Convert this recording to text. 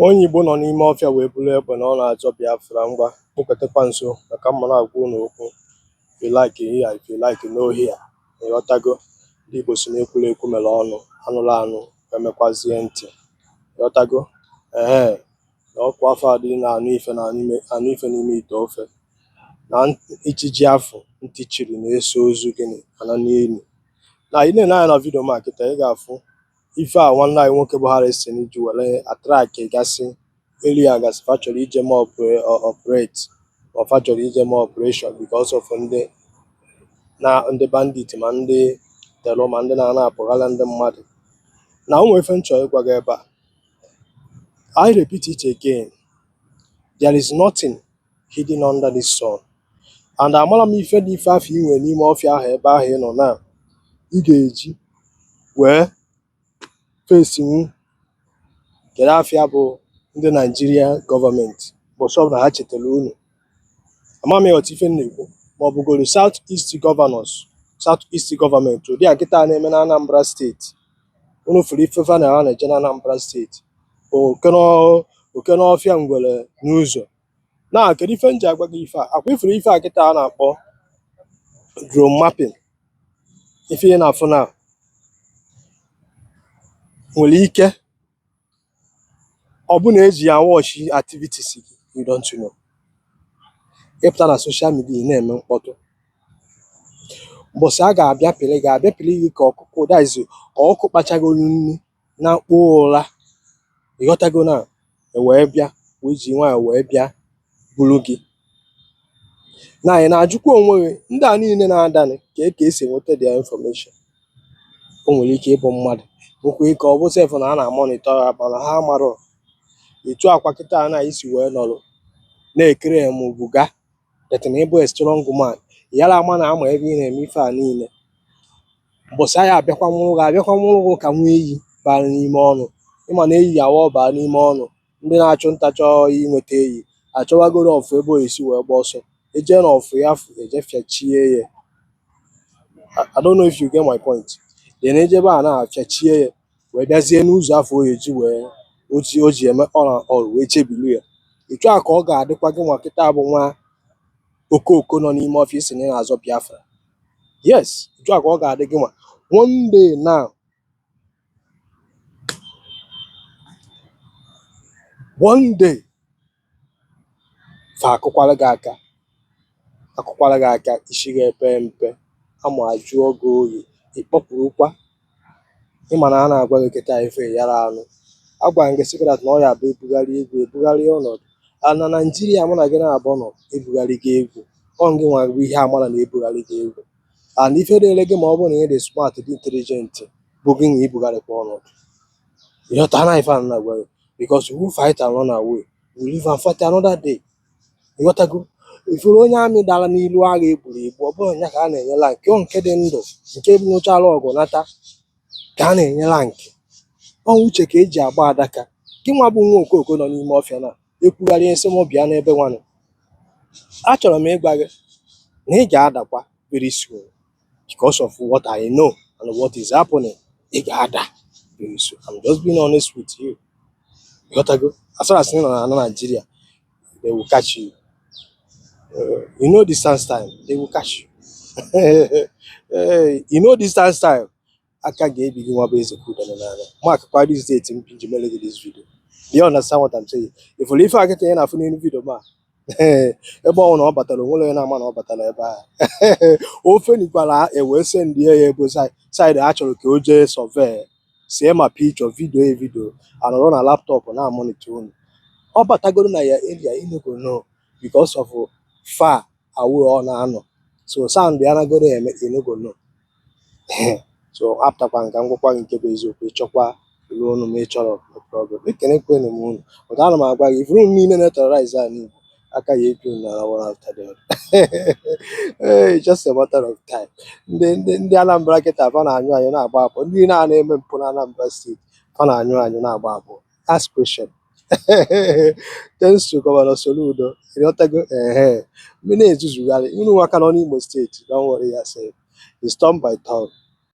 Onye Igbo nọ n'ime ọfịa wee buru egbe na ọ na-azọ Biafra. Ngwa, kpụkọtakwa nso maka mma na-agwa unu okwu. If you like hear, if you like no hear. Ịghọtago? Ndị Igbo si na ekwuru ekwu mere ọnụ, anụrụ anụ emekwazie ntị. Ịghọtago? Ee, na ọkwa afọ adịghị na-anụ ife na anụ ife n'ime ite ofe na ijiji afụ ntị chiri na-eso ozu gịnị ana n'elu. Na ị na-ene anya na video ma kịta, ị ga-afụ ife a nwanne anyị nwoke bụ Harrison ji were atrack gasị area gasị fa chọrọ ije mee operate, ma fa chọrọ ije mee operation because of ndị na ndị bandit, ma ndị terror, ma ndị na-ana apụghara ndị mmadụ. Na o nwere ife m chọrọ ịgwa gị ebe a. I repeat it again, there is nothing hidden under the sun, and amara m ife dị ife afọ ị nwere n'ime ọfịa ahụ ebe ahụ ị nọ na ị ga-eji wee fesinwu. Kedu afịa bụ ndị Naijiria gọọmenti mbọsị ọbụla ha chetara unu? Ama m ịghọta ife m na-ekwu, ma ọ bụgoro South East Governors, South East gọọmenti, ụdị a kịta na-eme na Anambra Steeti. Unu fụrụ ife fa na ha na-eje na Anambra Steeti, oke n'ọfịa, ngwere n'ụzọ. Na kedu ife m ji agwa gị ife a? Akwa ifuru ife a kịta a na-akpọ drone mapping, ife ị na-afụ na nwere ike ọ bụ na eji ya watch activities gị. You don't know. Ịpụta na social media, ị na-eme mkpọtụ, mbọsị a ga-abịa pịrị gị, abịa pịrị gị ka ọkụkọ, that is, ọkụkọ kpachagoro nri na mkpụ ụra. Ịghọtago? Na wee bịa wee ji nwayọọ wee bịa buru gị. Na ị na-ajụkwa onwe gị, ndị a niile na-adanị ka ka esi enweta their information? O nwere ike ịbụ mmadụ, nwekwa ike ọ bụ sef na a na-amonitor ha, mana ha amarọ. Etu akwa kịta na anyị si wee nọrọ na-ekiri m buga that na ịbụ a strong man, yara ama na ama ebe ị na-eme ife a niile. Mbọsị anyị abịakwa nwụrụ gị, abịakwa nwụrụ gị ka nwa eyi bara n'ime ọnụ. Ịma na eyi awa ọ baa n'ime ọnụ, ndị na-achụ nta chọọ inweta eyi, achọwagoro ọfụ ebe o esi wee gba ọsọ eje na ọfụ ya fụ eje fịachie ya. I don't know if you get my point. Then ejebe a na-afịachie ya, wee bịazie n'ụzọ afọ o eji wee o ji eme all and all wee chebilu ya. Etu a ka ọ ga-adịkwa gị nwa kịta bụ nwa okooko nọ n'ime ọfịa si na ị na-azọ Biafra. Yes, etu a ka ọ ga-adị gị nwa one day now, one day fa akụkwara gị aka, akụkwara gị aka, isi gị epe mpe, amụ ajụọ gị oyi, ịkpọpụrụkwa. Ịma na a na-agwa gị kịta ife yara anụ agwa m gị sị gị that na ọ ya bụ ebugharị egwu, ebugharị ọnọdụ a na Naijiria. Mụ na gị na-abụ nọ ebugharị gị egwu, ọ gị nwa bụ ihe amara na ebugharị gị egwu, and ife dịrị gị, ma ọ bụrụ na ị dị smart, dị intelligent, bụ gị nwa ibugharịkwa ọnọdụ. Ịghọta na ife a na-agwa gị? Because who fight and run away will live and fight another day. Ịghọtago? Ifuru onye amị dara n'ilu agha egburu egbu, ọ bụrụ ya ka a na-enye rank. Ọ nke dị ndụ, nke nụchara ọgụ nata, ka a na-enye rank. Ọ uche ka eji agba adaka. Gị nwa bụ nwa okooko nọ n'ime ọfịa na ekwugharị nsị m bịa n'ebe nwanụ, achọrọ m ịgwa gị na ị ga-adakwa very soon because of what I know and what is happening. Ị ga-ada very soon. I'm just being honest with you. Ịghọtago? As far as ị nọ na Nigeria, they will catch you. You know, distance time, they will catch you. Hey, you know, distance time, aka ga-ebi gị nwa bụ eze kwudere n'anya. Mark kwa this date m ji mere gị this video. Do you understand what I'm saying? Ifuru ife a kịta ị na-afụ n'elu video ma ebe ọ na ọ batara, onwere onye na-ama na ọ batara ebe a. Ofe nikwara ewee sendie ya ebe side a chọrọ ka o jee survey, see ma picture, video ya, video anọrọ na laptop na monitor unu. Ọ batagoro na ya area, you no go know because of far away ọ na-anọ, so sound ya nagoro eme, you no go know. So apụtakwa nka ngwakwa gị nke bụ eziokwu. Ịchọkwa ruo unu ma ị chọrọ, no problem. Ekene kwenu m unu, but ana m agwa gị, ifuru unu niile na-eterrorize ala Igbo, aka ya ebi unu n'ala one after the other. Hey, just a matter of time. Ndị Anambra kịta fa na-anyụ anyụ na-agba abụọ. Ndị niile a na-eme mpụ na Anambra Steeti, fa na-anyụ anyụ na-agba abụọ. Ask question. Thanks to Governor Soludo. Ịghọtago? Ehe, mmiri na-ezuzugharị unu nwaka nọ n'Imo Steeti. Don't worry yourself, it's turn by turn.